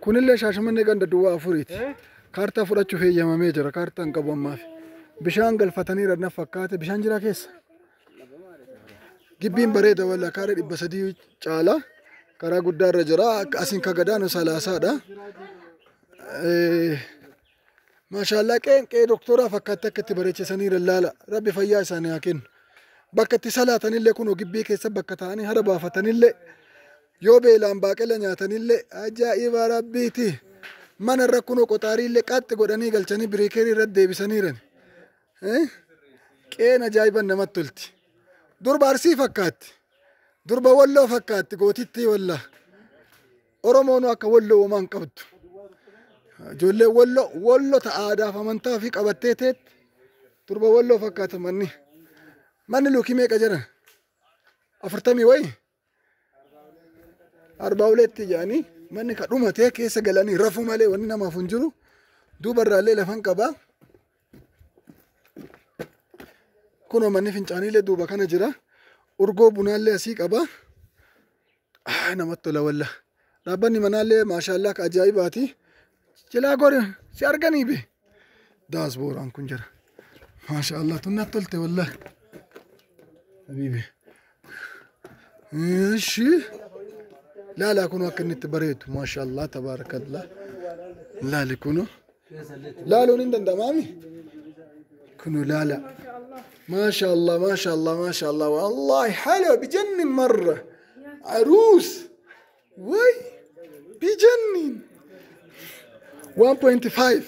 Kunillee Shaashamannee ganda duwwaa afuriiti. Kaartaa fudhachuuf eeyyamamee jira. Kaartaa hin qabu ammaaf. Bishaan galfatanii na fakkaate bishaan jira keessa. Gibbiin bareeda walla kaaree 300 caala. Karaa guddaa irra jira. Asiin ka gadaanu salaasaadha. Maashaallah qeenqee doktoraa fakkaatti akka itti bareechisanii laala. Rabbi fayyaa isaanii haa kennu. Bakka itti salaatanillee kunoo gibbii keessa bakka taa'anii hara baafatanillee yoo beelaan baaqela nyaatanillee ajaa'iba rabbiiti. Mana irra kunoo qoxaariillee qaxxi godhanii galchanii biriikeerii irratti deebisaniiran. Qeen ajaa'iban namatti tolti. Durba Arsii fakkaatti. Durba Walloo fakkaatti gootittii wallaa. Oromoon akka Walloo homaa hin qabdu. Ijoollee Walloo Walloo ta aadaaf amantaa fi qabattee teetti. Durba Walloo fakkaata manni. Manni luukii meeqa jedhan? 40 wayi? Arbaa uleetti jedhanii manni ka dhumatee keessa galanii rafuu malee wanni namaaf hin jiru. Duuba irraallee lafan qabaa. Kunoo manni fincaaniillee duuba kana jira. Urgoo bunaallee asii qaba. Namatti tola walla. Dhaabbanni manaallee maashaallaa ka ajaa'ibaati. Cilaa gori si arganii be. Daasbooraan kun jira. Maashaallah tun natti tolte walla. Habiibi. Ishi. Laalaa kunoo akka inni itti bareedu. Maashaallah tabaarakallah. Laali kunoo. Laaluun hin danda'amaami? Kunoo laala. Maashaallah maashaallah maashaallah wallahi حلو بجنن مرة عروس وي بجنن 1.5.